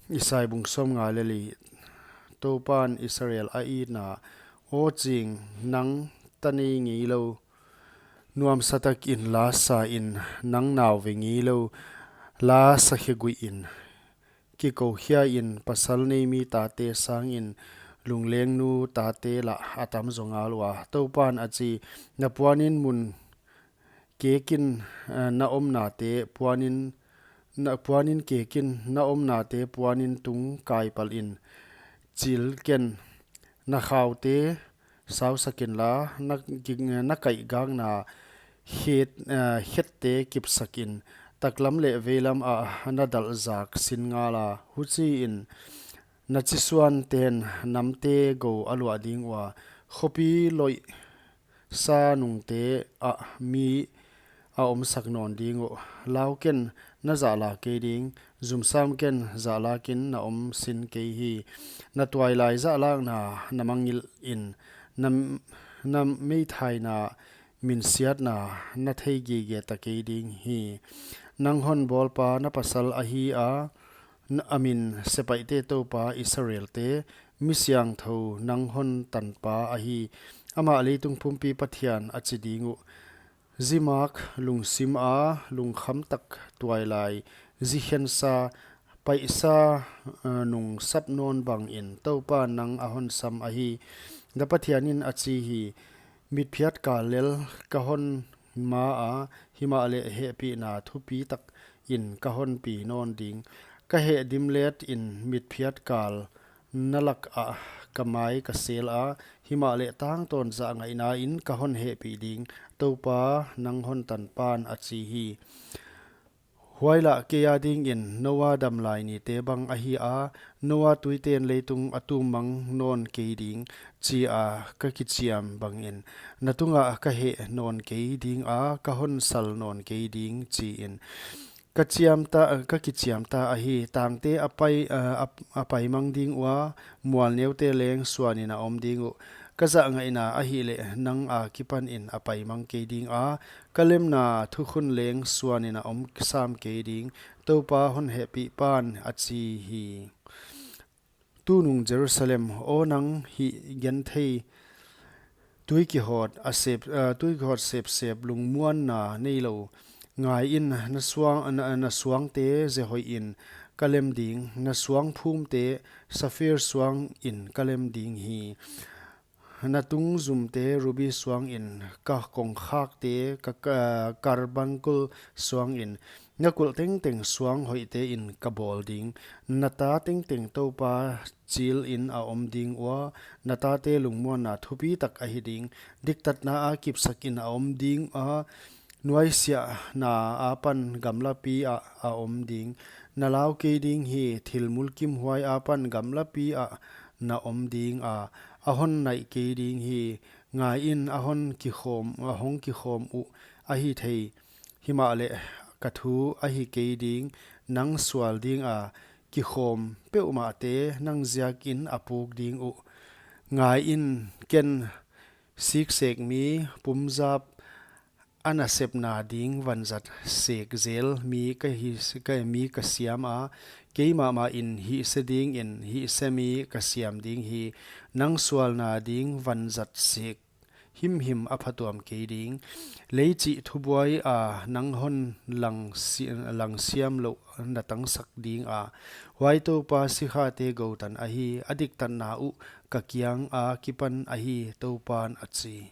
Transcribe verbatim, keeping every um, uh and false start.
Isai bung sawmnga leh li. Toupan Israel a itna: Aw ching, nang ta nei ngeilou, nuamsa takin la sa in; nang nau ve ngeilou, la sakhe guih in. Kikoukhia in, pasal neimi tate sangin lunglengnu tate lah a tamzaw ngal ua. Toupan a chi: Na puanin mun kekin, eh, na omnate puanin, na puanin kekin, na omnate puanin tung kaipalh in. Chil ken, na khaute sausak inla, na ki-, na kaihgakna khet, eh, khette kipsak in. Taklam leh veilam ah na dalhzak sin ngala. Huchiin na chisuanten namte gou a luah ding ua, khopi loih sa nungte ah mi a omsak nawn ding uh. Lau ken, na zahla kei ding; zumsam ken, zahlakin na om sin kei hi. Na tuailai zahlakna na mangngilh in, na, na meithaina minsiatna na thei gige ta kei ding hi. Nang hon bawlpa na pasal ahi a, na, a min Sepaihte Toupa, Israelte mi siangthou nang hon tanpa ahi. Amah leitung pumpi Pathian a chi ding uh. Zi mak, lungsim a lungkham tak tuailai, zi khensa, paihsa, eh, nung sap nawn bangin Toupan nang a hon sam ahi. Na Pathianin a chi hi: Mitphiat kal lel ka hon ma a, himahleh hehpihna thupi takin ka hon pi nawn ding. Ka heh dimlet in mitphiat kal na lak ah ka mai ka sel a, himahleh tangtawn zahngaihna in ka hon hehpih ding, Toupa nang hon tanpan a chi hi. Huai lah kei a dingin Noa damlai nite bang ahi a, Noa tuiten leitung a tum mang nawn kei ding, chi a ka kichiam bangin na tungah ka heh nawn kei ding a, ka hon sal nawn kei ding, chi in. Ka chiam ta, ka kichiam ta ahi. Tangte a pai, a, a, a pai mang ding ua, mual neute leng suanin a om ding uh. Ka zahngaihna ahihleh nang a kipanin a pai mang kei ding a, ka lemna thukhun leng suanin a om sam kei ding, Toupa hon hehpihpan a chi hi. Tunung Jerusalem, aw nang hih genthei, tui kihawt a sep, ah, tui kihawt sepsep, lungmuanna neilou, ngai in, na suang, na, na suangte ze hoihin ka lem ding, na suang phumte saphir suangin ka lem ding hi. Na tungzumte rubi suangin, ka kongkhakte ka, ka carbuncle suangin, na kulh tengteng suang hoihte in ka bawl ding. Na ta tengteng Toupa chilin a om ding ua, na tate lungmuanna thupi tak ahi ding. Diktatna a kipsakin a om ding a, nuaisiahna apan gamlapi ah a om ding. Na lau kei ding hi. Thil mulkimhuai apan gamlapi ah na om ding a, a hon naih kei ding hi. Ngai in, a hon kikhawm, a hong kikhawm uh ahi thei. Himahleh ka thu ahi kei ding, nang sual dinga kikhawm peuhmahte nang ziakin a puk ding uh. Ngai in, ken siksek mi, pumzap a nasepna ding vanzat sek zel mi ka hi, ka, mi ka siam a, keimah mahin hihse dingin hihse mi ka siam ding hi. Nang sualna ding vanzat sek himhim a phatuam kei ding. Leichih thubuai a nang hon lang si-, lang siam louh na tangsak ding a, huai Toupa sikhate goutan ahi, a diktatna uh ka kiang a kipan ahi, Toupan a chi.